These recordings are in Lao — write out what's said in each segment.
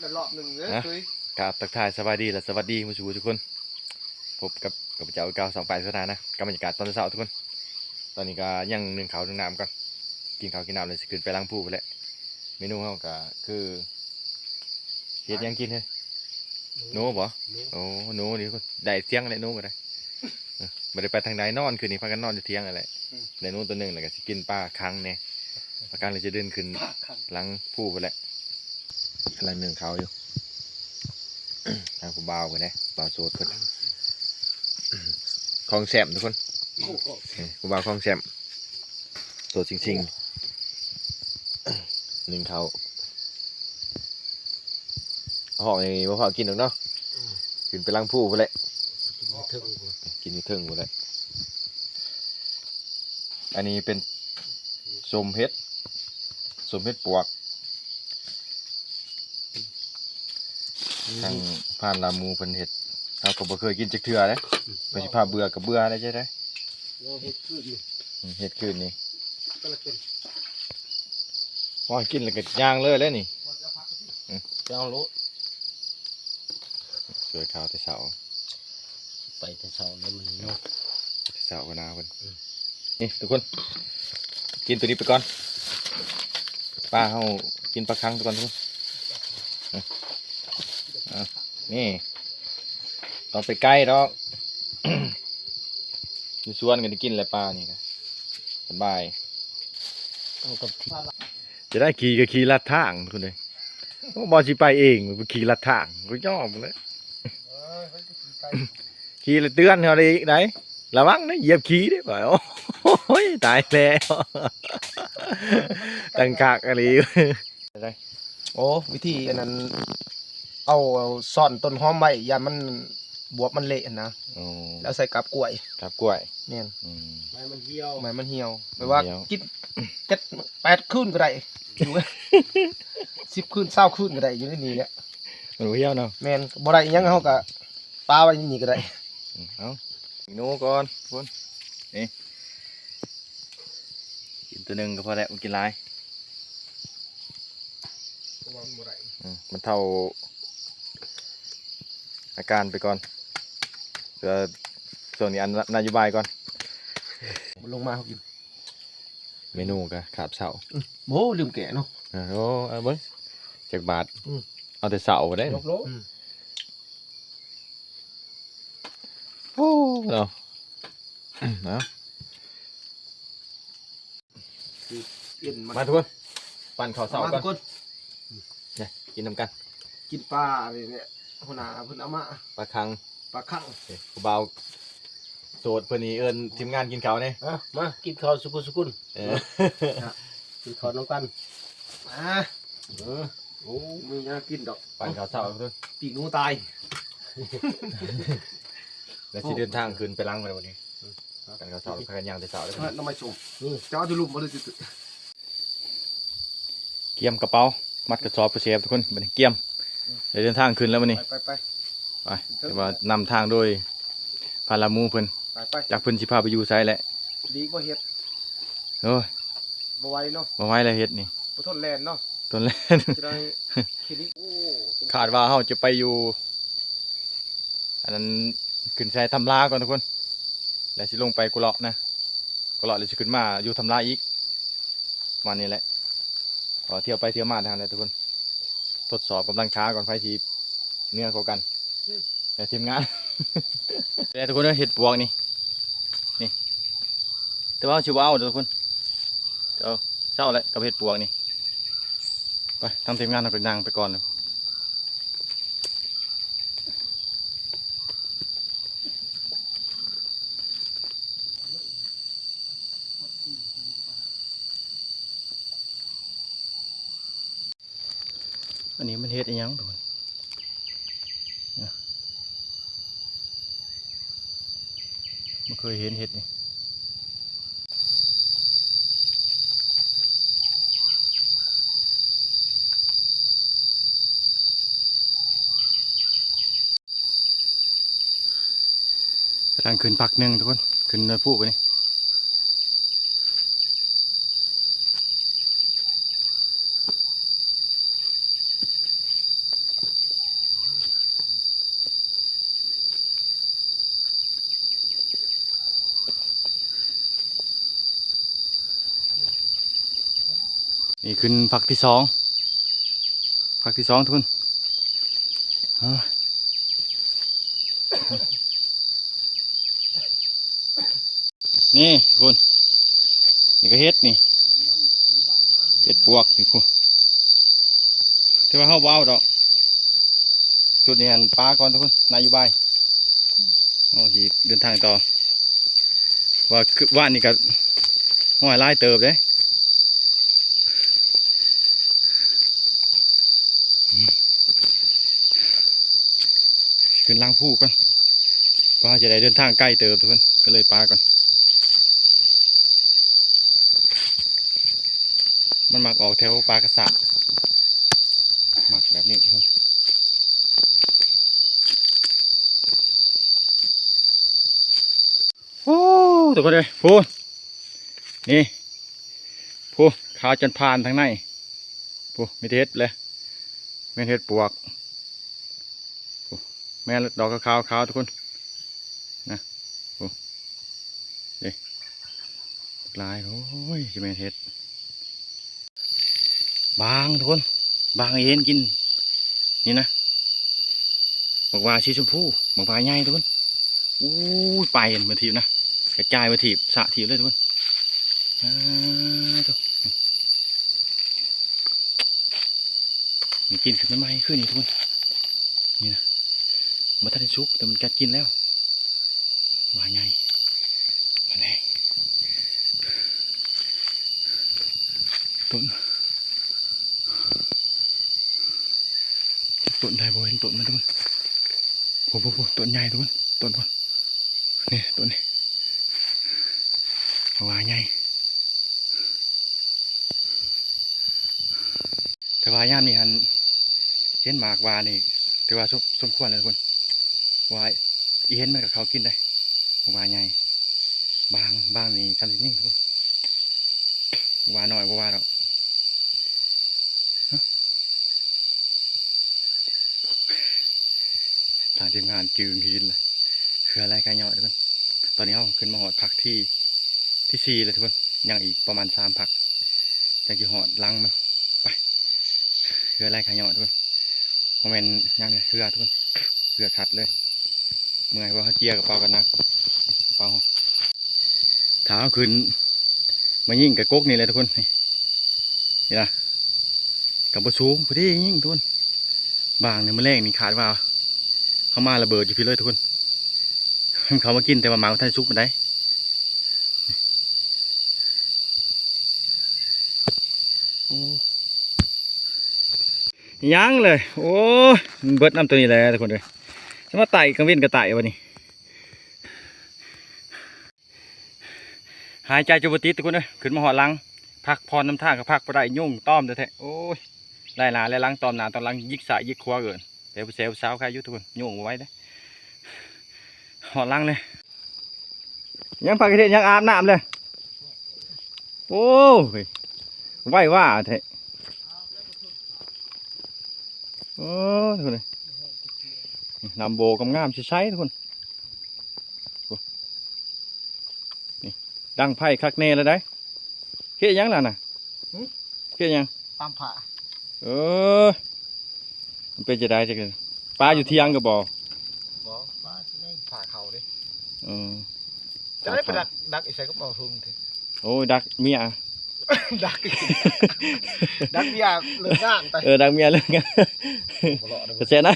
ຮອບໜຶ່ງເດີ ນະ ເຄີຍ ກາບທັກທາຍສະບາຍດີ ແລະ ສະຫວັດດີໝູ່ສູ່ທຸກຄົນ. ພົບກັບຂ້າພະເຈົ້າຄືເກົ່າ ຊ່ອງປາຍສະຖານະ ກັບບັນຍາກາດຕອນເຊົ້າທຸກຄົນ. ຕອນນີ້ກໍຍັງໜຶ້ງເຂົ້າໜຶ້ງນ້ຳກ່ອນ ກິນເຂົ້າກິນນ້ຳແລ້ວຊິຂຶ້ນໄປຫຼັງພູພຸ້ນແຫຼະ. ເມນູເຮົາກໍຄື ເຮັດຫຍັງກິນເຮີ້ຍ? ໂນບໍ່? ໂນ ໂອ້ ໂນນີ້ ໄດ້ສຽງແລ້ວ ໂນກໍໄດ້. ເອີ ບໍ່ໄດ້ໄປທາງໃດ ນອນຄືນນີ້ ພາກັນນອນຢູ່ຖຽງນັ້ນແຫຼະ. ອືມ ໄດ້ໜູຕົວໜຶ່ງ ແລ້ວກໍຊິກິນປາຄັງແດ່. ປາຄັງນີ້ຈະເດີນຂຶ້ນ ປາຄັງ ຫຼັງພູພຸ້ນແຫຼະ. ກຳລັງໜຶ້ງເຂົ້າຢູ່ ທາງຜູ້ບ່າວເພິ່ນເດ້ ບ່າວໂສດເພິ່ນ ຂອງແຊມທຸກຄົນ. ໂອ້ ນີ້ຜູ້ບ່າວຂອງແຊມ ໂສດຊິງໆ ໜຶ້ງເຂົ້າ. ຮອກນີ້ບໍ່ພໍກິນດອກເນາະ. ອືມ ຂຶ້ນໄປຫຼັງພູພຸ້ນແຫຼະ ກິນຢູ່ເທິງພຸ້ນ ກິນຢູ່ເທິງພຸ້ນແຫຼະ. ອັນນີ້ເປັນສົ້ມເຫັດ ສົ້ມເຫັດປວກ ອືມ ທາງຜ່ານລາວໝູ່ເພິ່ນເຮັດ ເຮົາກໍບໍ່ເຄີຍກິນຈັກເທື່ອເດ້. ອືມ ເພິ່ນຊິພາເບື່ອກໍເບື່ອໄດ້ ຈັ່ງໃດ. ເຮັດຄືນນີ້ ອືມ ເຮັດຄືນນີ້ ກໍລະກິນ ວ່າກິນແລ້ວກໍຍ່າງເລີຍແຫຼະນີ້. ອືມ ຍ່າງໂລດ ຊ່ວຍຂ່າວແຕ່ເຊົ້າ ໄປແຕ່ເຊົ້າແລ້ວມື້ນີ້ເນາະ ແຕ່ເຊົ້າກໍໜາວເພິ່ນ. ອືມ ນີ້ທຸກຄົນ ກິນຕົວນີ້ໄປກ່ອນ ປາເຮົາກິນປາຄັງໄປກ່ອນທຸກຄົນ. ອືມ ນີ້ ຕ້ອງໄປໄກດອກ ຢູ່ສວນກໍໄດ້ກິນແຫຼະ ປານີ້ກໍສະບາຍ. ເອົາກັບທີ່ ຈະໄດ້ຂີ່ກໍຂີ່ລັດທາງພຸ້ນເດ້. ໂອ້ ບໍ່ຊິໄປເອງ ໄປຂີ່ລັດທາງ ກໍຍອມແຫຼະ. ຂີ່ແລ້ວເຕືອນເຮົາໄດ້ອີກໄດ໋ ລະວັງເດີ ຢຽບຂີ້ເດ້. ໂອ້ຍ ຕາຍແລ້ວ ຕັ້ງຄັກອີ່ຫຼີ. ໂອ້ ວິທີອັນນັ້ນ ເອົາ ເອົາຊ້ອນຕົ້ນຫອມໄວ້ ຢ້ານມັນບວບມັນເລະຫັ້ນນະ. ອໍ ແລ້ວໃສ່ກາບກ້ວຍ ກາບກ້ວຍ ແມ່ນ. ອືມ ໃຫ້ມັນຫ່ຽວ ໃຫ້ມັນຫ່ຽວ ແບບວ່າ ມັນຫ່ຽວ ກິນເຈັດແປດຄືນກໍໄດ້ ຢູ່ ສິບຄືນ ຊາວຄືນກໍໄດ້ ຢູ່ໃນນີ້ແຫຼະ. ມັນບໍ່ຫ່ຽວເນາະ. ແມ່ນ ບໍ່ໄດ້ອີ່ຫຍັງ ເຮົາກໍປະໄວ້ໃນນີ້ກໍໄດ້. ອືມ ເອົາ ໜູກ່ອນພຸ້ນ ນີ້ ກິນຕົວໜຶ່ງກໍພໍແລ້ວ ບໍ່ກິນຫຼາຍ ເພາະວ່າມັນບໍ່ໄດ້ ອືມ ບັນເທົາອາການໄປກ່ອນ ເພື່ອຊ່ວງນີ້ອັນນະໂຍບາຍກ່ອນ. ມັນລົງມາເຮົາກິນ ເມນູກໍຄາບເຊົ້າ. ອືມ ໂອ້ ລືມແກະເນາະ. ເອີ ໂອ້ ເອົາເບິ່ງຈັກບາດ. ອືມ ເອົາແຕ່ເຊົ້າໄດ້. ອືມ ໂອ້ ເນາະ ເອົາ ມາທຸກຄົນ ປັ້ນເຂົ້າເຊົ້າກ່ອນ ມາທຸກຄົນ ນີ້ ກິນນຳກັນ ກິນປາອັນນີ້ແຫຼະ ຫົວໜ້າເພິ່ນເອົາມາ ປາຄັງ ປາຄັງ. ນີ້ ຜູ້ບ່າວໂສດເພິ່ນນີ້ເອີ້ນທີມງານກິນເຂົ້າແດ່. ເອີ ມາກິນເຂົ້າສຸກຸສຸກຸນ. ເອີ ກິນເຂົ້ານຳກັນ ມາ. ເອີ ໂອ້ ມີຫຍັງກິນດອກ ປັ້ນເຂົ້າເຊົ້າ ປີກໜູຕາຍ ແລ້ວຊິເດີນທາງຂຶ້ນໄປຫຼັງບັດນີ້. ອືມ ປັ້ນເຂົ້າເຊົ້າ ພາກັນຍ່າງແຕ່ເຊົ້າເດີ ເອີ ໜໍ່ໄມ້ສົ້ມ. ອືມ ເຈົ້າຈະລຸມບໍ່ ຫຼື ກຽມກະເປົາ ມັດກະສອບກະແສບທຸກຄົນ. ບັດນີ້ກຽມ ໄດ້ເດີນທາງຂຶ້ນແລ້ວບັດນີ້. ໄປ ໄປ ໄປ ແຕ່ວ່ານຳທາງໂດຍພາລາໝູ່ເພິ່ນ ໄປ ໄປ ຈັກເພິ່ນຊິພາໄປຢູ່ໃສແຫຼະ. ດີບໍ່ເຮັດ ໂອ້ຍ ບໍ່ໄຫວເນາະ ບໍ່ໄຫວແລ້ວເຮັດນີ້ ບໍ່ທົນແລ່ນເນາະ ທົນແລ່ນ. ຈະໄດ້ຄິດອີກ ໂອ້ ຄາດວ່າເຮົາຈະໄປຢູ່ ອັນນັ້ນ ຂຶ້ນໃສ່ຖ້ຳລາກ່ອນທຸກຄົນ ແລ້ວຊິລົງໄປກຸເລາະນະ ກຸເລາະແລ້ວຊິຂຶ້ນມາຢູ່ຖ້ຳລາອີກ ປະມານນີ້ແຫຼະ. ກໍທ່ຽວໄປທ່ຽວມາເທົ່ານັ້ນແຫຼະທຸກຄົນ ທົດສອບກຳລັງຂາກ່ອນ ໃຜຊິເໜືອກວ່າກັນ ອືມ ແຕ່ທີມງານ. ແຕ່ທຸກຄົນເອີຍ ເຫັດປວກນີ້ ນີ້ ແຕ່ວ່າເຮົາຊິບໍ່ເອົາເດີທຸກຄົນ ເອົາ ເຊົາແຫຼະກັບເຫັດປວກນີ້. ໄປ ທາງທີມງານເຮົາໄປນັ່ງໄປກ່ອນ. ອັນນີ້ມັນເຫັດອີ່ຫຍັງທຸກຄົນ ນະ ບໍ່ເຄີຍເຫັນເຫັດນີ້. ກຳລັງຂຶ້ນພັກໜຶ່ງທຸກຄົນ ຂຶ້ນໜ້ອຍພູໄປນີ້. ນີ້ຂຶ້ນພັກທີສອງ ພັກທີສອງ ທຸກຄົນ. ນີ້ທຸກຄົນ ນີ້ກໍເຫັດນີ້ ເຫັດປວກນີ້ພຸ້ນ ແຕ່ວ່າເຮົາບໍ່ເອົາດອກ ຊຸດນີ້ຫັ້ນປາກ່ອນທຸກຄົນ ນະໂຍບາຍ ເຮົາຊິເດີນທາງຕໍ່ ວ່າຄືວານນີ້ກໍ ໂອ້ຍ ຫຼາຍເຕີບເດ້. ຂຶ້ນຫຼັງພູກ່ອນ ເພາະວ່າຈະໄດ້ເດີນທາງໄກເຕີບທຸກຄົນ ກໍເລີຍປາກ່ອນ. ມັນມັກອອກແຖວປ່າກະສະ ມັກແບບນີ້. ໂອ້ ທຸກຄົນເອີຍ ພຸ້ນ ນີ້ ພຸ້ນ ຂາວຈົນຜ່ານທາງໃນ ພຸ້ນ ມີແຕ່ເຫັດເລີຍ ແມ່ນເຫັດປວກ ພຸ້ນ ແມ່ນດອກຂາວໆ ຂາວທຸກຄົນ ນະ ພຸ້ນ ນີ້ ຫຼາຍ ໂອ້ຍ ຊິແມ່ນເຫັດ ບາງທຸກຄົນ ບາງເຫັນກິນ ນີ້ນະ ໝາກຫວ້າສີຊົມພູ ໝາກຫວ້າໃຫຍ່ທຸກຄົນ. ອູ້ຍ ໄປໝົດທີບນະ ກະຈາຍໝົດທີບ ສະທີບເລີຍທຸກຄົນ. ອາ ໂທ້ ນີ້ກິນຂຶ້ນໃໝ່ໆ ຄືນີ້ທຸກຄົນ ນີ້ນະ ບໍ່ທັນໄດ້ສຸກ ແຕ່ມັນກັດກິນແລ້ວ. ຫວ້າໃຫຍ່ ມາແລ້ວ ຕົ້ນ ຈັກຕົ້ນໃດບໍ່ເຫັນຕົ້ນມັນທຸກຄົນ. ໂອ້ໂຫ ຕົ້ນໃຫຍ່ທຸກຄົນ ຕົ້ນພຸ້ນ ນີ້ຕົ້ນນີ້ ຫວ້າໃຫຍ່. ແຕ່ວ່າຍາມນີ້ຫັ້ນ ເຫັນໝາກຫວ້ານີ້ ຖືວ່າສົມ ສົມຄວນແລ້ວທຸກຄົນ ວ່າອີເຫັນມັນກໍເຂົ້າກິນໄດ້. ໝາກຫວ້າໃຫຍ່ ບາງ ບາງນີ້ສ່ຳຊິຍິງທຸກຄົນ ໝາກຫວ້ານ້ອຍບໍ່ວ່າດອກ. ຮະ ທາງທີມງານຈື່ຫີນລະ ເຄືອໄລກະຍໍ້ທຸກຄົນ. ຕອນນີ້ເຮົາຂຶ້ນມາຮອດພັກທີ ທີສີ່ແລ້ວທຸກຄົນ ຍັງອີກປະມານສາມພັກ ຈັ່ງຊິຮອດຫຼັງມັນ. ໄປ ເຮືອໄລ່ຂະຫຍໍ້ທຸກຄົນ ບໍ່ແມ່ນຫຍັງເດ້ ເຮືອທຸກຄົນ ເຮືອສັດເລີຍ. ເມື່ອຍ ເພາະເຮົາເຈຍກະເປົາກັນໜັກ ກະເປົາ. ຖ້າເຮົາຂຶ້ນມາຍິງກະກົກນີ້ແຫຼະທຸກຄົນ ນີ້ ນີ້ນະ ກະບໍ່ສູງ ພໍດີຍິງທຸກຄົນ. ບາງນີ້ ມື້ແລງນີ້ຄາດວ່າເຮົາມາລະເບີດຢູ່ພີ້ເລີຍທຸກຄົນ. ມັນເຂົ້າມາກິນ ແຕ່ວ່າໝາກບໍ່ທັນໄດ້ສຸກປານໃດ. ໂອ້ ຍັງເລີຍ ໂອ້ຍ ມັນເບິດນຳໂຕນີ້ແຫຼະທຸກຄົນເອີຍ. ຈະມາໄຕ່ກາງເວັນກະໄຕ່ບາດນີ້ ຫາຍໃຈຈົນບໍ່ຕິດທຸກຄົນເອີຍ. ຂຶ້ນມາຮອດຫຼັງ ພັກຜ່ອນນຳທາງກະພັກບໍ່ໄດ້ ຍຸງຕອມແທ້ໆ. ໂອ້ຍ ໄລ່ໜ້າໄລ່ຫຼັງ ຕອມໜ້າຕອມຫຼັງ ຢິກຊ້າຍຢິກຂວາເກີນ. ແຕ່ຜູ້ແຊວຜູ້ສາວຂາຍຢູ່ທຸກຄົນ ໂຍງບໍ່ໄຫວເດ້ ຮອດຫຼັງເລີຍ. ຍັງພາກັນເຮັດຫຍັງ ອາບນ້ຳເລີຍ. ໂອ້ຍ ໄວວ່າແທ້. ໂອ້ ທຸກຄົນເອີຍ ນ້ຳບໍ່ງາມໆ ໃສໆ ທຸກຄົນ. ໂອ້ ນີ້ ດັງໄຟຄັກແນ່ແລ້ວໃດ. ເຮັດຫຍັງນັ້ນນະ? ຫຶ? ເຮັດຫຍັງ? ຕຳຜ້າ. ເອີ ມັນເປັນຈັ່ງໃດຈັກ? ປາຢູ່ຖຽງກໍບໍ່? ບໍ່ ປາໃນຜ້າເຂົາເດ້. ເອີ ຈະໄດ້ໄປດັກ ດັກຢູ່ໃສກັບເອົາທຸງເດ້? ໂອ້ຍ ດັກເມຍ. ດັກ ດັກເມຍເລີກງານໄປ. ເອີ ດັກເມຍເລີກງານ. ໂອ້ ບໍ່ເລາະເດ້ ແຊນາ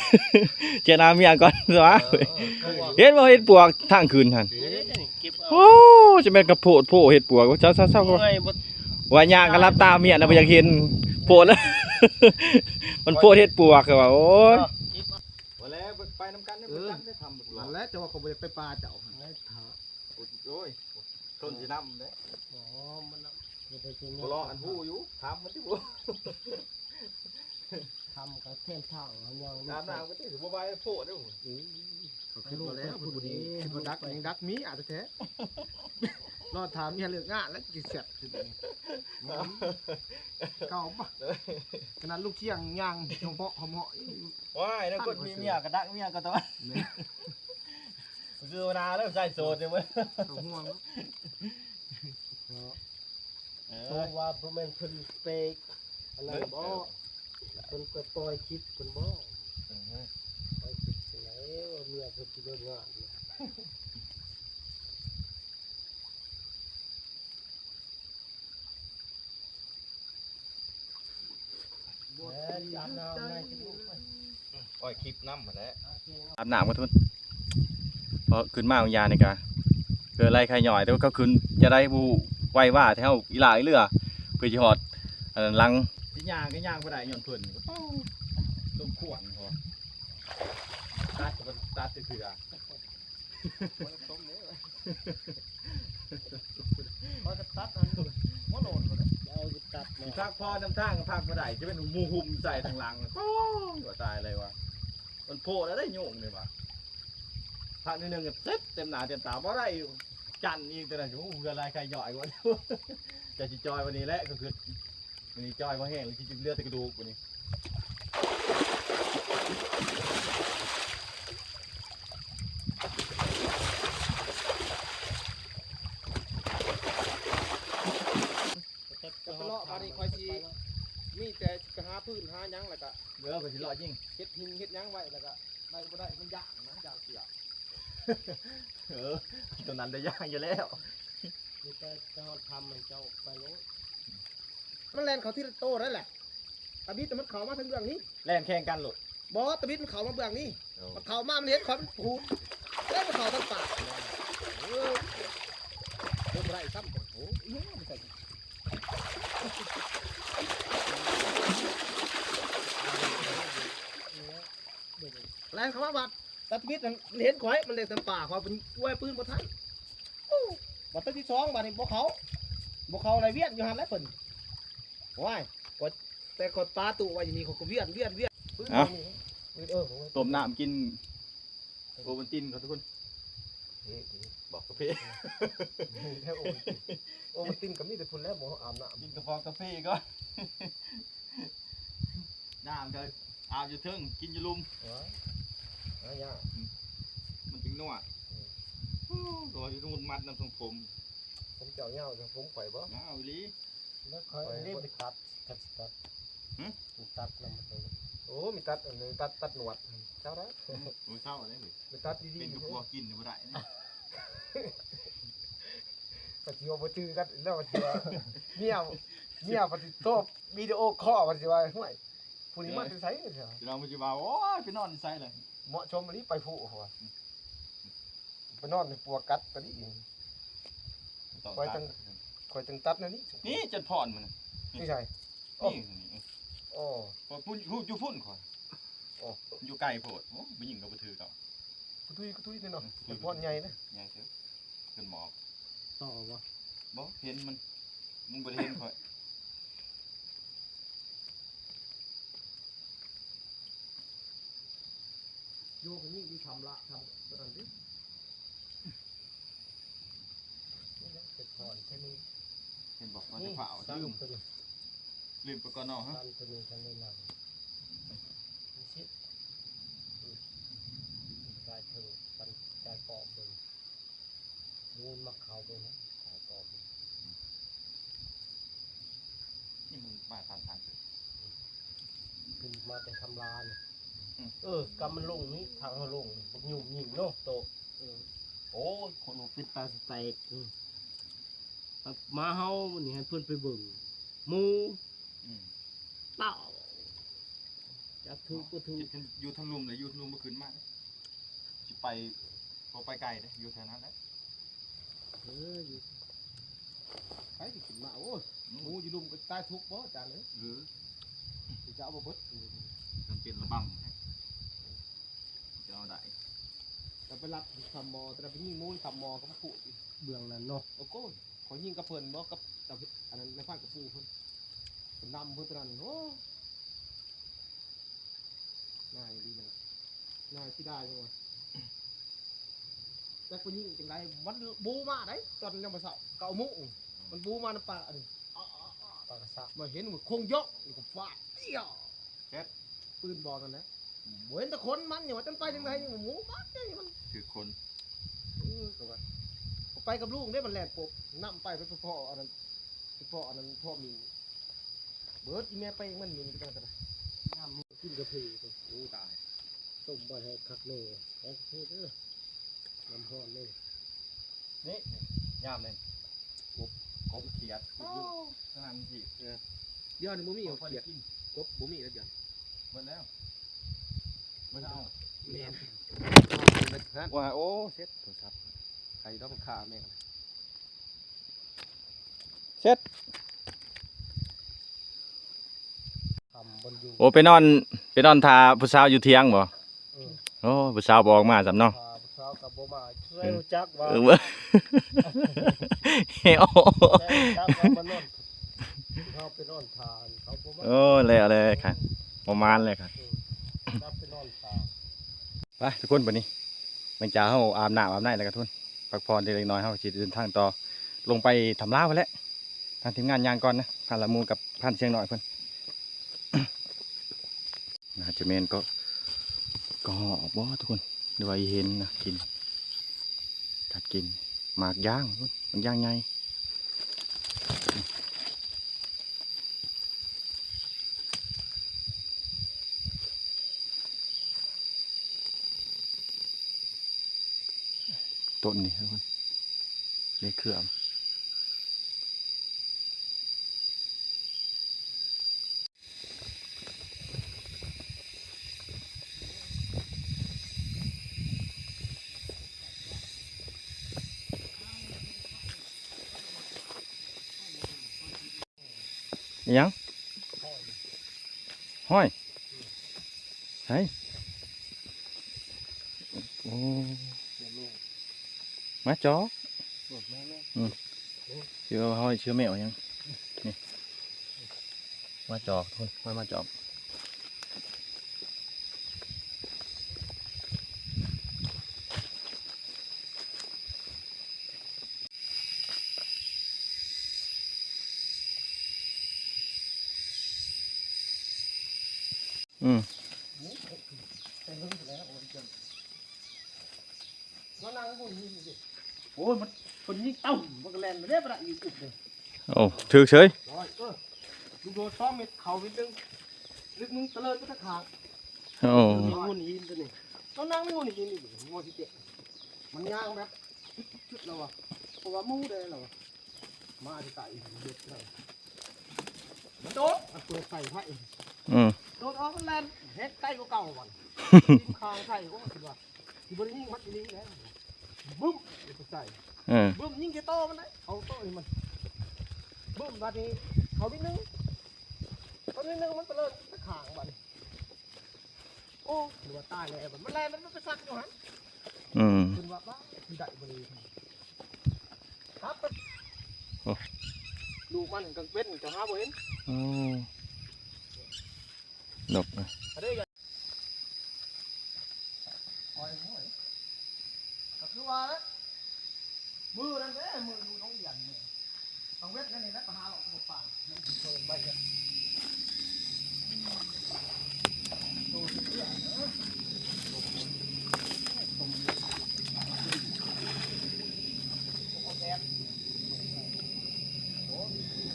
ແຊນາເມຍກ່ອນຕົວະ. ເອີ ເອີ ເຫັນບໍ່ ເຫັດປວກທາງຂຶ້ນຫັ້ນ? ເອີ ໂອ້ ຈະແມ່ນກະໂພດໂພເຫັດປວກ. ເຊົາໆໆ ເມື່ອຍບໍ່ ວ່າຍ່າງກະຫຼັບຕາ ເມຍນະບໍ່ຢາກເຫັນ ໂພດແລ້ວ ມັນໂພດເຫັດປວກ ວ່າ ໂອ້ຍ. ບໍ່ແລ້ວ ໄປນຳກັນເດ້ ເອີ ໄປນຳກັນເດ້ ທຳ ນັ້ນແຫຼະ ແຕ່ວ່າຂ້ອຍບໍ່ຢາກໄປປ່າເຈົ້າຫັ້ນ. ໂອ້ຍ ຄົນຊິນຳເດ້. ບໍ່ ມັນນະ ບໍ່ໄດ້ຊິ ບໍ່ເລາະ ອັນຮູ້ຢູ່ ຖາມມັນຕິບໍ່. ທຳກະແຄມທາງເຮົາຍ່າງ ຕາມນາງໄປຕິ ບໍ່ໄວໂພດເດ້. ໂອ້ຍ ເຂົາຄິດວ່າແລ້ວ ເພິ່ນບໍ່ດີ ຄິດວ່າດັກ ຍັງດັກເມຍແທ້ໆ. ລໍຖ້າເມຍເລີກງານແລ້ວຊິແຊບຂຶ້ນນີ້ ເກົ່າປະ? ຂະໜາດລູກທ່ຽງຍ່າງຫອມເພາະຫອມເພາະ. ວ້າຍ ແລ້ວຄົນມີເມຍກະດັກເມຍກໍຕ້ອງ ແມ່ນ ຄືວ່ານາແລ້ວຊາຍໂສດເດ້ເວີ້ຍ ຕ້ອງຫ່ວງເນາະ. ເອີ ໂຕວ່າບໍ່ແມ່ນເພິ່ນເປກ ອັນນັ້ນບໍ່ ເພິ່ນກໍປ່ອຍຄລິບເພິ່ນບໍ່ ອືຮຶ ປ່ອຍຄລິບຈັ່ງໃດວ່າເມຍເພິ່ນຊິເລີກງານນະ ເອີ ອາບນ້ຳໃຫ້ ອ້ອຍຄລິບນຳຫັ້ນແຫຼະ ອາບນ້ຳກັນທຸນ ເພາະຂຶ້ນມາບາງຢ່າງນີ້ກະເກີດໄລໄຂ້ຍ້ອຍ ແຕ່ວ່າເຂົາຂຶ້ນຈະໄດ້ບໍ່ໄວວາແທ້ເຮົາອີຫຼ້າອີເຫຼືອ ເພື່ອຊິຮອດອັນນັ້ນຫຼັງ ຊິຍ່າງກໍຍ່າງບໍ່ໄດ້ຍ້ອນເພິ່ນ ໂອ້ ລົງຂວນ ເພາະວ່າຕັດກໍບໍ່ຕັດຈັກເທື່ອ ບໍ່ໄດ້ຕົ້ມເດ້ ຂ້ອຍກໍຕັດອັນຫົວໂລນພຸ້ນແຫຼະ ເອົາຕັດແລ້ວ ຊິພັກຜ່ອນນຳທາງກໍພັກບໍ່ໄດ້ ຈະເປັນໝູຫຸ່ມໃສ່ທາງຫຼັງ ໂອ້ ວ່າຕາຍເລີຍວ່າ ມັນໂພດແລ້ວໄດ້ຍຸງນີ້ວ່າ ພັກໜ້ອຍໜຶ່ງເສັດເຕັມໜ້າເຕັມຕາ ບໍ່ໄດ້ຈັນອີກ ແຕ່ນັ້ນ ໂອ້ ເຮືອນລາຍໄຂ່ຍ່ອຍວ່າ ຈະຊິຈ່ອຍວັນນີ້ແຫຼະ ກໍຄື ມື້ນີ້ຈ່ອຍບໍ່ແຮງ ຊິເຫຼືອແຕ່ກະດູກບັດນີ້ ໄປເລາະ ບັດນີ້ຂ້ອຍຊິມີແຕ່ຊິໄປຫາຟືນຫາຫຍັງ ແລ້ວກະ ເອີ ຂ້ອຍຊິເລາະຍິງ ເຮັດຫິງເຮັດຫຍັງໄວ້ ແລ້ວກະໄດ້ບໍ່ໄດ້ມັນຢ້ານນະ ຢ້ານເສຍ ເອີ ຕົວນັ້ນໄດ້ຢ້ານຢູ່ແລ້ວ ມີແຕ່ໄປຮອດຖ້ຳໃຫ້ເຈົ້າໄປໂລດ ມັນແລ່ນເຂົ້າທີລະໂຕນັ້ນແຫຼະ ຕາບິດມັນເຂົ້າມາທາງເບື້ອງນີ້ ແລ່ນແຂ່ງກັນໂລດ ບໍ່ ຕາບິດມັນເຂົ້າມາເບື້ອງນີ້ ໂອ້ ມັນເຂົ້າມາ ມັນເຫັນຂ້ອຍ ມັນຜູດ ເອີ ມັນເຂົ້າທາງປາກ ເອີ ເດີນບໍ່ໄດ້ຊ້ຳ ໂອ້ ອີຫຍັງມັນໃສ່ ແລ່ນເຂົ້າມາບາດ ຕາບິດນັ້ນມັນເຫັນຂ້ອຍ ມັນເລັງຕາມປາກ ຂ້ອຍເປັນອວຍປືນບໍ່ທັນ ໂອ້ ບາດເທື່ອທີສອງບາດນີ້ບໍ່ເຂົ້າ ບໍ່ເຂົ້າ ໄລ່ວຽນຢູ່ຫັ້ນແຫຼະເພິ່ນ ໂອ້ຍ ຂ້ອຍ ແຕ່ຂ້ອຍປາຕູ້ໄວ້ຢູ່ນີ້ ຂ້ອຍກໍວຽນ ວຽນ ວຽນ ເອົ້າ ເອີ ຕົ້ມນ້ຳກິນໂອວັນຕິນກ່ອນທຸກຄົນ ເພ ເພ ບອກກາເຟ ມີແຕ່ໂອວັນຕິນ ໂອວັນຕິນກໍມີແຕ່ພຸ້ນແຫຼະ ໝໍອາບນ້ຳ ກິນກະຟອງກາເຟກ່ອນ ນ້ຳກໍອາບຢູ່ເທິງ ກິນຢູ່ລຸ່ມ ວ້າຍ ຫາຍາກ ອືມ ມັນຈຶ່ງນົວ ອືມ ໂອ້ ໂຕຢູ່ນຸ່ນມັດນຳຊົງຜົມ ຜົມເຈົ້າຍາວຊົງຜົມຂ້ອຍບໍ່? ຍາວອີ່ຫຼີ ແລ້ວຂ້ອຍ ຂ້ອຍ ເລີຍໄປຕັດ ຄັນຊິຕັດ ຫຶ? ມັນຕັດນຳມັນໂຕ ໂອ້ ມີຕັດ ອັນນີ້ຕັດ ຕັດໜວດ ເຊົາໄດ້ ອືມ ໂອ້ຍ ເຊົາໄດ້ເວີຍ ໄປຕັດດີໆ ເປັນກັບຜົວກິນນີ້ບໍ່ໄດ້ນີ້ ປະຕິວ່າບໍ່ຈື່ກັນແລ້ວ ປະຕິວ່າເມຍ ເມຍປະຕິໂທວິດີໂອຄໍ ປະຕິວ່າ ຫ້ວຍ ຜູ້ນີ້ມາແຕ່ໃສ? ເຈົ້າ ເຈົ້າມັນຊິວ່າ ໂອ້ຍ ໄປນອນໃສລະ ເໝາະສົມອີ່ຫຼີ ໄປຜູ້ ເຂົາວ່າ ອືມ ໄປນອນໃຫ້ປົວກັດຕະນີ້ ຂ້ອຍຈັ່ງ ຂ້ອຍຈັ່ງຕັດແນວນີ້ ນີ້ຈັນພອນມັນ ນີ້ໃສ? ນີ້ ນີ້ ໂອ້ ພຸ້ນ ຢູ່ພຸ້ນຂ້ອຍ ໂອ້ ຢູ່ໄກໂພດ ໂອ້ ໄປຍິງກໍບໍ່ຖືກດອກ ກະທຸຍ ກະທຸຍເດ້ເນາະ ອືມ ຈັນພອນໃຫຍ່ເດ້ ໃຫຍ່ເຕີບ ຂຶ້ນໝອກ ຕໍ່ບໍ່? ບໍ່ ເຫັນມັນ ມັນບໍ່ໄດ້ເຫັນຂ້ອຍ ໂຍກນີ້ມີຄຳລະ ຄຳຕົວນັ້ນຕິ ນີ້ແຫຼະເປັນພອນແທ້ນີ້ ເຫັນບໍ່ ວ່າຈະພາເອົາ ນີ້ ລືມ ລືມໄປກ່ອນເນາະ ສັນຕົວນີ້ທັນໄດ້ນັ່ງ ມີສິດ ອືມ ກາຍເຖິງ ສັນກາຍປອບເບິ່ງ ງູມັກເຂົ້າເບິ່ງ ກາຍປອບເບິ່ງ ນີ້ມັນມາຕາມທາງຂຶ້ນ ຂຶ້ນມາແຕ່ຖ້ຳລານ ອືມ ເອີ ກຳມັນລົງນີ້ ທາງເຮົາລົງນີ້ ບັກຫຍຸ້ງຍິງເນາະໂຕ ເອີ ໂອ້ຍ ຄົນບໍ່ເປັນຕາສະແຕກ ອືມ ມາເຮົານີ້ໃຫ້ເພິ່ນໄປເບິ່ງ ໝູ ອືມ ເຕົ້າ ຈັກຖືກບໍ່ຖືກ ຢູ່ທາງລຸ່ມແຫຼະ ຢູ່ທາງລຸ່ມບໍ່ຂຶ້ນມາເດ້ ຊິໄປ ບໍ່ໄປໄກເດ້ ຢູ່ແຖວນັ້ນແຫຼະ ເອີ ຢູ່ ໃຜຊິຂຶ້ນມາ ໂອ້ຍ ອືມ ໝູຢູ່ລຸ່ມກໍຕາຍທຸກບໍ່ ອາຈານເອີຍ ເອີ ຊິເອົາບໍ່ເບິດ ຈຳເປັນລະບັງແຫຼະ ຈະເອົາໄດ້ ແຕ່ໄປລັດທຳໝໍ ແຕ່ໄປຍິງໝູທຳໝໍກໍບໍ່ຮູ້ ເບື້ອງນັ້ນເນາະ ໂອ້ໂກ ຂ້ອຍຍິງກັບເພິ່ນບໍ່ ກັບ ກັບອັນນັ້ນ ນາຍພານກັບປູ່ເພິ່ນ ເພິ່ນນຳເພິ່ນຕົວນັ້ນ ໂອ້ ນາຍດີນະ ນາຍຊິໄດ້ຍັງວະ ຈັກໄປຍິງຈັ່ງໃດ ມັນບູມາໄດ໋ ຕອນຍາມມື້ເຊົ້າ ເກົ້າໂມງ ມັນບູມານຳປ່າອັນນີ້ ປາກະສະ ມາເຫັນມັນຄົງຢອກ ມັນກໍຟາດ ເອີຍ ແຊດ ປືນບອກນັ້ນແຫຼະ ອືມ ບໍ່ເຫັນແຕ່ຄົນມັນ ຍັງວ່າຈັນໄປຈັ່ງໃດ ຍັງວ່າໝູມັນ ມັນຖືກຄົນ ເອີ ກໍວ່າ ກໍໄປກັບລຸງເດ້ ມັນແລ່ນປົບ ນຳໄປ ໄປພໍ້ອັນນັ້ນ ໄປພໍ້ອັນນັ້ນ ພໍ່ມີ ເບິດ ອີແມ່ໄປ ມັນມີກະດາ ກິນກາເຟ ໂອ້ ຕາຍ ຕົ້ມໄວ້ໃຫ້ຄັກແນ່ ຂອງປະເທດເດີ ນ້ຳຮ້ອນເດີ ນີ້ ຍາມນີ້ ກົບ ກົບຂຽດ ຢູ່ ໂອ້ ທາງນັ້ນຊິ ເອີ ດຽວນີ້ບໍ່ມີຂຽດ ກົບບໍ່ມີແລ້ວ ດຽວນີ້ ເບິດແລ້ວ ເບິດແລ້ວ ແມ່ນ ວ່າ ໂອ້ ເຊັດ ໂທລະສັບ ໃຜຕ້ອງຂ້າແມ່ງ ເຊັດ ໂອ້ ໄປນອນ ໄປນອນຖ້າຜູ້ສາວຢູ່ຖຽງບໍ່? ເອີ ໂອ້ ຜູ້ສາວບໍ່ອອກມາຊ້ຳເນາະ ຖ້າຜູ້ສາວກໍບໍ່ມາ ເອີ ຮູ້ຈັກວ່າ ເອີ ເອີ ຮູ້ຈັກວ່າມານອນ ເຮົາໄປນອນຖ້າເຂົາບໍ່ມາ ໂອ້ ແລ້ວ ແລ້ວ ປະມານແລ້ວ ເອີ ຈັບໄປນອນຖ້າ ໄປທຸກຄົນ ບັດນີ້ ຫຼັງຈາກເຮົາອາບນ້ຳອາບໃນແລ້ວກໍທຸກຄົນ ພັກຜ່ອນເລັກໆນ້ອຍໆ ເຮົາຊິເດີນທາງຕໍ່ ລົງໄປຖ້ຳລາວພຸ້ນແຫຼະ ທາງທີມງານຍ່າງກ່ອນນະ ພານລະມູກັບພານຊຽງນ້ອຍເພິ່ນ ໜ້າຈະແມ່ນກໍ ກໍຮອກບໍ່ທຸກຄົນ ຫຼືວ່າອີເຫັນນະ ກິນ ກັດກິນ ໝາກຢາງພຸ້ນ ໝາກຢາງໃຫຍ່. ຕົ້ນນີ້ທຸກຄົນ ເລເຄືອມ ອີຫຍັງ? ຫອຍ. ໃສ? ໂອ້ ມາຈອກ. ອືມ ຊິເອົາຫອຍເຊື້ອແມວຫຍັງ? ນີ້ ມາຈອກ ຫອຍມາຈອກ. ອືມ ມານັ່ງຢູ່ນີ້ເດ້. ໂອ້ຍ ມັນ ເພິ່ນຍິງເຕົ້າ ມັນກໍແລ່ນໄປເດ້ ບໍ່ໄດ້ອີກເດ້. ໂອ້ ຖືກເສີຍ. ເອີ ລູກໂດດສອງເມັດ ເຂົ້າເມັດໜຶ່ງ ລຶກໜຶ່ງຕະເລີດໄປທາງຂ້າງ. ໂອ້ ມີງຸ່ນຫີນຕົວນີ້ ຕ້ອງນັ່ງມີງຸ່ນຫີນອີກ ງຸ່ນທີ່ເຕະ ມັນຍ່າງແບບ ຈຸດໆແລ້ວວ່າ ເພາະວ່າໝູໄດ້ແລ້ວວ່າ ມາທີ່ໄກເຮັດໄດ້ ມັນໂດດ ມັນເປີດໄຟໃຫ້ ອືມ ໂດດອອກ ມັນແລ່ນເຮັດໄກກວ່າເກົ່າບັດ ຖິ້ມຄາງໃສ່ ໂອ້ ຄິດວ່າຊິບໍ່ໄດ້ຍິງມັນອີ່ຫຼີແລ້ວ ບຶ້ມ ໃສ່ ເອີ ບຶ້ມ ຍິງແຕ່ໂຕມັນໄດ້ ເອົາໂຕໃຫ້ມັນ ບຶ້ມ ບາດນີ້ເຂົ້ານິດໜຶ່ງ ເຂົ້ານິດໜຶ່ງ ມັນຕະເລີດໄປຂ້າງບັດນີ້. ໂອ້ ຫຼືວ່າຕາຍແລ້ວ ມັນແລ່ນ ມັນໄປຊັກຢູ່ຫັ້ນ ອືມ ເພິ່ນວ່າ ບ້າ ຊິໄດ້ບໍ່ນີ້ ຄັບ ໂອ້ ລູກມັນກາງເວັນກໍຫາບໍ່ເຫັນ ໂອ້ ນົກນະ ອັນນີ້ ໂອ້ຍ ກໍຄືວ່າແຫຼະ ມື້ນັ້ນເດ້ ມື້ຢູ່ໜອງອຽນນີ້ ຕ້ອງເວັດນັ້ນນີ້ແຫຼະ ໄປຫາເລາະຕົວປາ ມັນຊິເພິ່ນໄປເດ້ ໂຕເສືອເດີ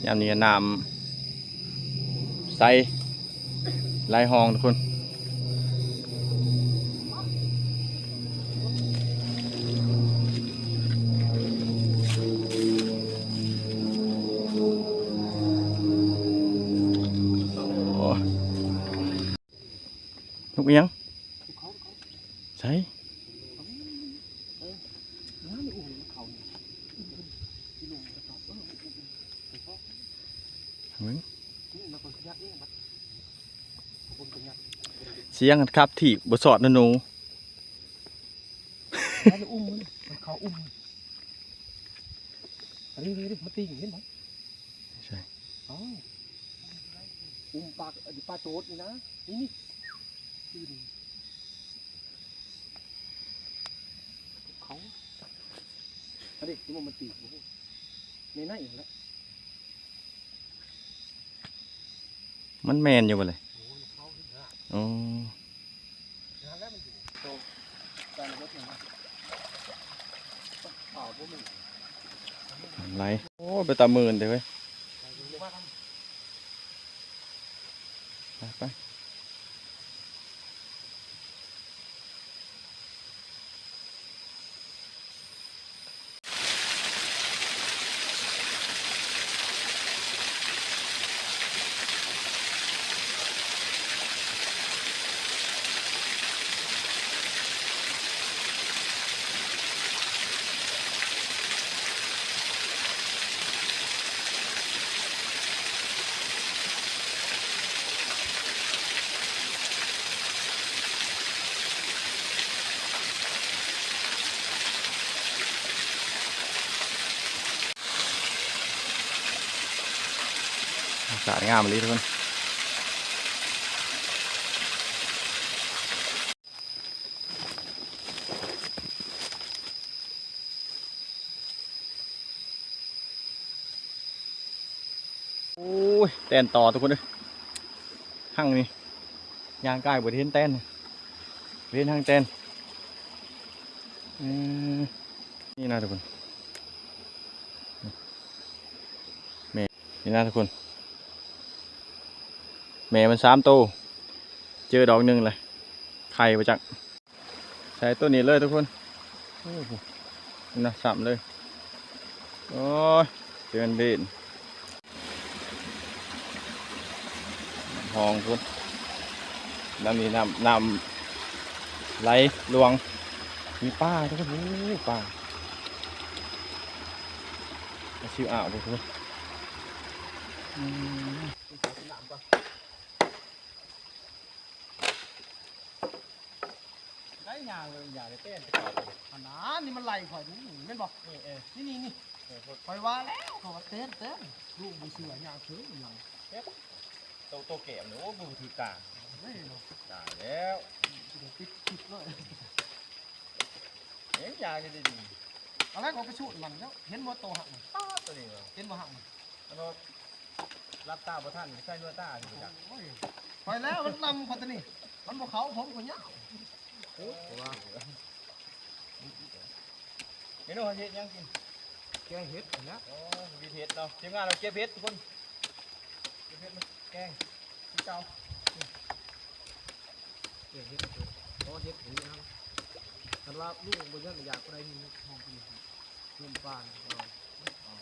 ຍາມນີ້ນ້ຳໃສ ໄຫຼຮ່ອງທຸກຄົນ ໂອ້ ນົກອີຫຍັງ? ໃສ? ເບິ່ງ ສຽງຄັບທີ່ບໍ່ສອດນະໜູ. ມັນເຂົ້າອຸ້ມ ອັນນີ້ ນີ້ ນີ້ ມັນຕີງ ເຫັນບໍ່? ໃຊ່ ເອົາ ອຸ້ມປາ ປາໂຕດນີ້ນະ ນີ້ ນີ້ ນີ້ ເຂົາ ອັນນີ້ ທີ່ມັນຕີງ ໃນ ໃນຫັ້ນແຫຼະ. ມັນແມ່ນຢູ່ບໍ່ເລີຍ? ໂອ້ ໄຫຼ ໂອ້ ໄປຕາມື່ນເດ້ເວີຍ. ໄປ. ອາກາດງາມອີ່ຫຼີທຸກຄົນ. ໂອ້ຍ ແຕນຕໍ່ທຸກຄົນເອີຍ ຮັງນີ້ ຍ່າງກາຍບໍ່ໄດ້ເຫັນແຕນ ບໍ່ເຫັນຮັງແຕນ. ເອີ ນີ້ນະທຸກຄົນ ແມ່ ນີ້ນະທຸກຄົນ ແມ່ມັນສາມໂຕ ເຈີດອກໜຶ່ງລະ ໄຂ່ບໍ່ຈັກ. ໃສ່ໂຕນີ້ເລີຍທຸກຄົນ. ໂອ້ໂຫ ນະ ຊ້ຳເລີຍ. ໂອ້ຍ ເຕືອນເບນ ຫ້ອງພຸ້ນ ນ້ຳນີ້ ນ້ຳ ນ້ຳໄຫຼຫຼວງ ມີປາທຸກຄົນ. ໂອ້ຍ ປາ ປາຊິວອ່າວພຸ້ນທຸກຄົນ. ອືມ ໄດ້ຍ່າງເບິ່ງຢາກໄດ້ເຕັ້ນໄປເຂົ້າ. ອັນນັ້ນນີ້ມັນໄລ່ຂ້ອຍນີ້ ແມ່ນບໍ່? ນີ້ ເອີ ນີ້ ນີ້ ນີ້ ເອີ ຂ້ອຍວ່າແລ້ວ ເຂົາວ່າເຕັ້ນ ເຕັ້ນ ລູກບໍ່ເຊື່ອ ຍ່າງເຊີງຫຍັງ ໂຕ ໂຕແກ້ມນີ້ ໂອ້ ບໍ່ຖືກກາງ ເອີຍ ຕາຍແລ້ວ ຕິດ ຕິດເລີຍ. ເຫັນຢາກໄດ້ດີ ອັນນັ້ນເຂົາໄປສູດມັນແລ້ວ ເຫັນບໍ່ໂຕຫັກມັນ ປາດ ໂຕນີ້ ເຫັນບໍ່ຫັກມັນ ອັນນັ້ນ ຫຼັບຕາບໍ່ທັນ ໃສ່ນວດຕາຊິບໍ່ຈັກ. ໂອ້ຍ ໄປແລ້ວ ມັນນຳຂ້ອຍຕົວນີ້ ມັນບໍ່ເຂົ້າ ຜົມຂ້ອຍຍາວ. ໂອ້ຍ ເມນູເຮົາຊິເຮັດຫຍັງກິນ? ແກງເຫັດຫັ້ນແຫຼະ. ໂອ້ ວິດເຫັດເນາະ ທີມງານເຮົາເກັບເຫັດທຸກຄົນ ເກັບເຫັດມາແກງຄືເກົ່າ. ແກງເຫັດ ເພາະເຫັດເປັນຫຍັງ ຄັນວ່າລູກບໍ່ເລີກ ຢາກໄດ້ມີຫ້ອງກິນ ເຮືອນປ່ານີ້ ເອົາ ເອົາ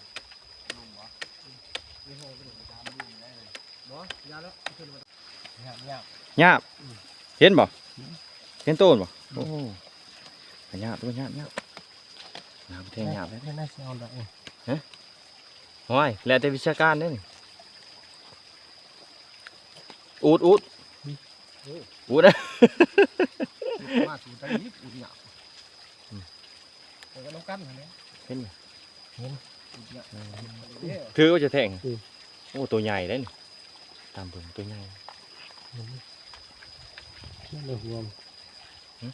ນມບໍ່? ອືມ ມີຫ້ອງກິນປະຈຳຢູ່ໄດ້ເລີຍ. ບໍ່ ຢ່າແລ້ວ ຂຶ້ນມາ ຍາບ ຍາບ ຍາບ. ອືມ ເຫັນບໍ່? ອືມ ເຫັນໂຕນບໍ່? ອືມ ໂອ້ ຍາບ ໂຕຍາບ ຍາບ ຍາບແທ້ ຍາບແທ້. ເຮັດໄດ້ຊິເອົາດອກ ຮະ? ໂອ້ຍ ແລ້ວແຕ່ວິຊາການເດ້ນີ້. ອູດ ອູດ ອູດ ມາສູ່ໄດ້ອີກ ອູດຍາກ. ອືມ ໄປກັນນຳກັນຫັ້ນແຫຼະ. ເຫັນ ເຫັນ ອູດຍາກ. ອືມ ເອີ ຖືວ່າຈະແທງ. ອືມ ໂອ້ ໂຕໃຫຍ່ເດ້ນີ້ ຕາມເບິ່ງໂຕໃຫຍ່. ເຫັນ ເຫັນແລ້ວຫວງ. ຫຶ?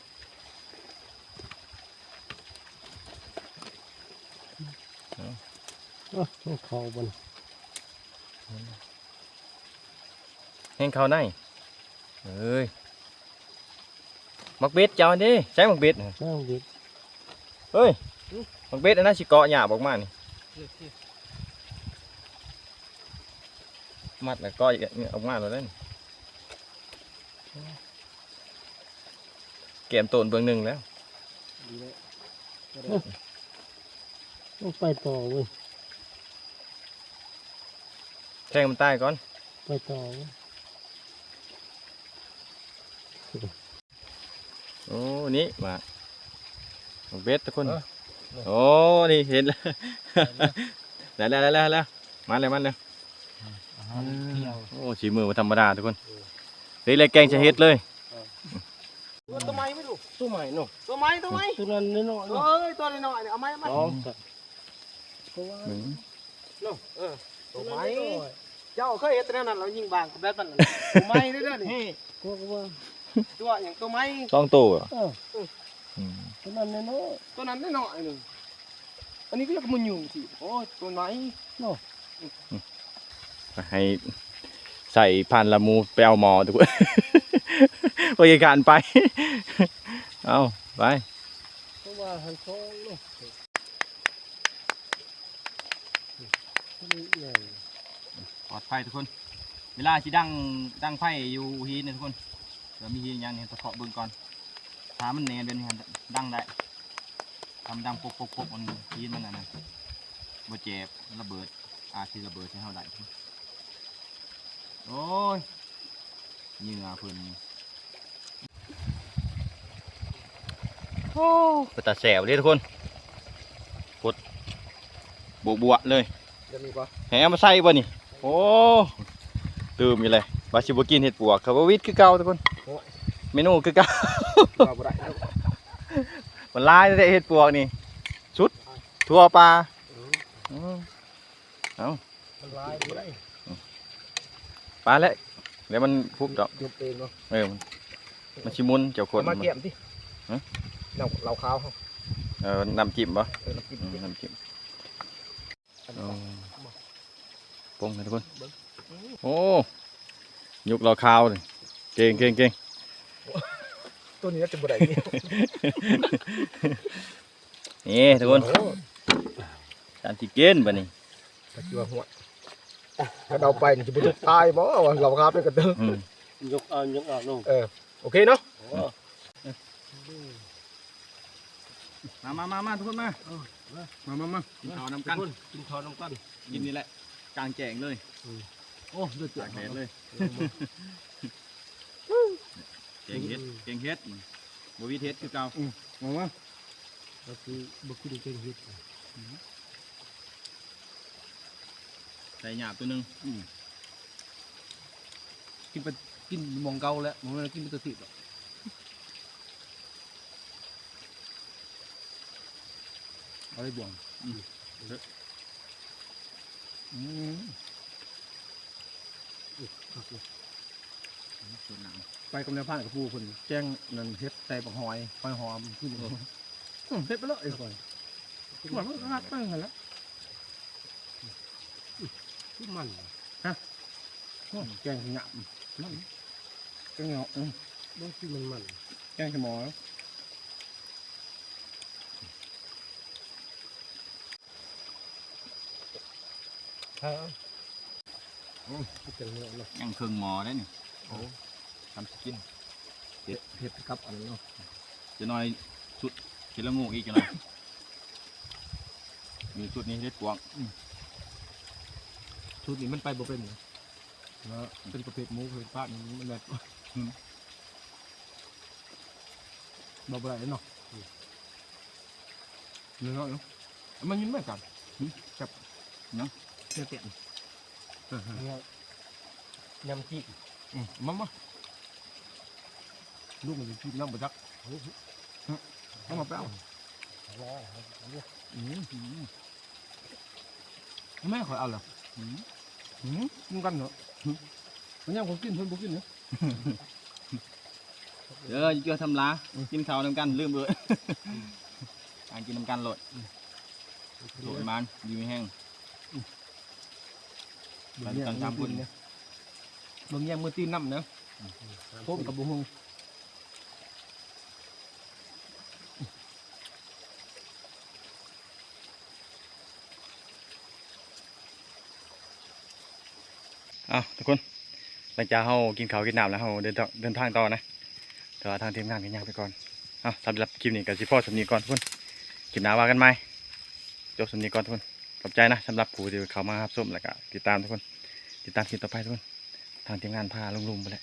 ເອົາ ໂອ້ ເຂົ້າບໍ່ນີ້? ແຮງເຂົ້າໃນ. ເອີຍ ໝາກເບັດເຈົ້າຫັ້ນເດ້. ໃສໝາກເບັດ? ໃສໝາກເບັດ? ເອີຍ ໝາກເບັດອັນນັ້ນຊິເກາະຫຍ້າອອກມານີ້. ມັດແລ້ວເກາະອອກມາໂລດເດ້. ແກ້ມໂຕນເບື້ອງໜຶ່ງແລ້ວ. ດີແລ້ວ ກໍໄດ້ ຕ້ອງໄປຕໍ່ເວີຍ. ແທງມັນຕາຍກ່ອນ ໄປຕໍ່ເວີຍ. ໂອ້ ນີ້ມາ ໝາກເບັດທຸກຄົນ. ເອີ ໂອ້ ນີ້ເຫັນແລ້ວ ໄດ້ແລ້ວ ໄດ້ແລ້ວ ໄດ້ແລ້ວ ມາແລ້ວ ມາແລ້ວ. ອືມ ອາຫານທ່ຽງ. ໂອ້ ສີມືບໍ່ທຳມະດາທຸກຄົນ. ເອີ ເຮັດແລ້ວແກງໃສ່ເຫັດເລີຍ. ເອີ ຕົວໃໝ່ໄໝລູກ? ຕົວໃໝ່ເນາະ ຕົວໃໝ່ ຕົວໃໝ່ ຕົວນັ້ນນ້ອຍໆ ເນາະ. ເອີຍ ຕົວນ້ອຍໆນີ້ ເອົາໃໝ່ ເອົາໃໝ່. ສອງ ເນາະ ເອີ ຕົວໃໝ່. ເຈົ້າເຄີຍເຮັດແນວນັ້ນແລ້ວຍິງບາງແບບນັ້ນ ຕົວໃໝ່ເດີນີ້. ຕົວຫຍັງ ຕົວໃໝ່ ສອງໂຕ. ເອີ ອືມ ຕົວນັ້ນນ້ອຍໆ ຕົວນັ້ນນ້ອຍໆ ອັນນີ້ກໍຢາກມາຫຍຸ້ງຊິ. ໂອ້ຍ ຕົວໃໝ່ເນາະ. ໃຫ້ໃສ່ພານລະໝູໄປເອົາໝໍ້ທຸກຄົນ ໄປການໄປ ເອົາໄປ. ເພາະວ່າຫັ້ນສອງເນາະ ປອດໄພທຸກຄົນ. ເວລາຊິດັງ ດັງໄຟຢູ່ຫີນນີ້ທຸກຄົນ ເພື່ອມີຫີນຫຍັງນີ້ ຕະເຄາະເບິ່ງກ່ອນ ຖ້າມັນແໜ້ນແບບນີ້ ດັງໄດ້ ຖ້າມັນດັງປົກໆໆ ມັນຫີນມັນອັນນັ້ນ ບໍ່ແຈບ ລະເບີດ ອາດຊິລະເບີດໃສ່ເຮົາໄດ້. ໂອ້ຍ ເຫຍື່ອເພິ່ນ ໂອ້ ເປັນຕາແຊບເດ້ທຸກຄົນ ກົດບົວໆເລີຍ ແບບນີ້ບໍ່ ແຫມາໃສ່ບໍ່ນີ້? ໂອ້ ຕື່ມອີກແລ້ວ ວ່າຊິບໍ່ກິນເຫັດປວກ ເຂົາບໍ່ວິດຄືເກົ່າທຸກຄົນ ໂອ້ຍ ເມນູຄືເກົ່າ ວ່າບໍ່ໄດ້ ມັນຫຼາຍແທ້ເຫັດປວກນີ້ ສຸດທົ່ວປ່າ ອືມ ເອົ້າ ມັນຫຼາຍບໍ່ໄດ້ ໄປແລ້ວ ແລ້ວມັນພຸບດອກ ຍົກເອງເນາະ ເອີ ມັນ ມັນຊິໝຸນ ເຈົ້າຄົນ ເອົາມາກ້ຽມຕິ ຮະ ເຫຼົ້າ ເຫຼົ້າຂາວເຮົາ ເອີ ນ້ຳຈິ້ມບໍ່? ເອີ ນ້ຳຈິ້ມ ອືມ ນ້ຳຈິ້ມ ອັນນີ້ ໂອ້ ປອງໃຫ້ທຸກຄົນ ເບິ່ງ ໂອ້ ຍົກເຫຼົ້າຂາວນີ້ ເກັ່ງ ເກັ່ງ ເກັ່ງ ໂຕນີ້ໜ້າຈະບໍ່ໄດ້ນີ້ ນີ້ທຸກຄົນ ໂອ້ ການຊິກິນບັດນີ້ ກະຊິວ່າຫົວ ກະເດົາໄປນີ້ຊິບໍ່ຕົກຕາຍບໍ່ ວ່າເຫຼົ້າຂາວເປັນກະເຕີ ອືມ ຍົກເອົາ ຍົກເອົາເນາະ ເອີ ໂອເຄເນາະ ໂອ້ ມາ ມາ ມາ ມາ ທຸກຄົນມາ ເອີ ມາ ມາ ມາ ມາ ກິນເຂົ້ານຳກັນ ທຸກຄົນ ກິນເຂົ້ານຳກັນ ກິນນີ້ແຫຼະ ກາງແຈ້ງເລີຍ ອືມ ໂອ້ ເລືອດເດືອດ ຕາກແດດເລີຍ ເອີ ແກງເຫັດ ອືມ ແກງເຫັດ ບໍ່ມີເຫັດຄືເກົ່າ ອືມ ເອົາມາ ກໍຄືບໍ່ກິນແກງເຫັດ ອືມ ໃສ່ຫຍາບຕົວໜຶ່ງ ອືມ ກິນໄປ ກິນໝ່ອງເກົ່າແຫຼະ ບໍ່ແມ່ນກິນໄປແຕ່ທີດດອກ ເອົາໄດ້ບ່ວງ ອືມ ອືມ ອືມ ຄັກເລີຍ ອືມ ສົດນ້ຳ ໄປກັບແນວພານກັບປູ່ເພິ່ນ ແກງນັ້ນເຫັດໃສ່ບັກຫອຍ ຫອຍຫອມ ກິນ ເອີ ອືມ ເຮັດໄປເລີຍຂ້ອຍ ມັນກໍຮັກໄປຫັ້ນແຫຼະ ຄືມັນ ຮະ ໂອ້ ແກງຂະຫຍາ ມັນ ແກງເຫຍາະ ອືມ ມັນຄືມັນໆ ແກງສະໝໍ ຮະ ໂອ້ ຄືຈັງເນາະ ຍັງເຄິ່ງໝໍ້ເດ້ນີ້ ໂອ້ ທຳຊິກິນ ເຫັດ ເຫັດກັບອັນນັ້ນເນາະ ຈັກໜ້ອຍສຸດ ເຫັດລະໂງກອີກຈັກໜ້ອຍ ມີສຸດນີ້ເຫັດປວກ ອືມ ສຸດນີ້ມັນໄປບໍ່ເປັນ ເນາະ ເປັນປະເພດໝູ ປະເພດປາ ນີ້ມັນແບບ ອືມ ບໍ່ ບໍ່ໄດ້ເນາະ ອືມ ເນາະ ເນາະ ເອົາມາກິນນຳກັນ ຫຶ ແຊບ ຫຍັງ ແຊບ ເອີ ຍຳຈີບ ອືມ ມາ ມາ ລູກມັນຊິຈີບນຳບໍ່ຈັກ ເອົາມາແປ້ວ ອືມ ອືມ ແມ່ຂ້ອຍເອົາລະ ອືມ ອືມ ກິນນຳກັນເນາະ ອືມ ມັນຍາມຂ້ອຍກິນເພິ່ນບໍ່ກິນເນາະ ເດີ ຢູ່ທຳລາ ອືມ ກິນເຂົ້ານຳກັນ ລືມເບີດ ອືມ ອ່າ ກິນນຳກັນໂລດ ອືມ ໂລດມັນ ຢູ່ມີແຮງ ອືມ ໄປນຳກັນສາມຄົນ ເບິ່ງແຍງມື້ຕີນນຳເດີ ອືມ ໂຄມກັບບໍ່ຮູ້ ເອົາ ທຸກຄົນ ຫຼັງຈາກເຮົາກິນເຂົ້າກິນນ້ຳແລ້ວ ເຮົາເດີນ ເດີນທາງຕໍ່ນະ ແຕ່ວ່າທາງທີມງານກໍຍ່າງໄປກ່ອນ ເອົາ ສຳລັບຄລິບນີ້ກໍຊິພໍສ່ຳນີ້ກ່ອນທຸກຄົນ ຄລິບໜ້າວ່າກັນໃໝ່ ຈົບສ່ຳນີ້ກ່ອນທຸກຄົນ ຂອບໃຈນະ ສຳລັບຜູ້ທີ່ເຂົ້າມາຮັບຊົມ ແລ້ວກໍຕິດຕາມທຸກຄົນ ຕິດຕາມຄລິບຕໍ່ໄປທຸກຄົນ ທາງທີມງານພາລົງລຸ່ມພຸ້ນແຫຼະ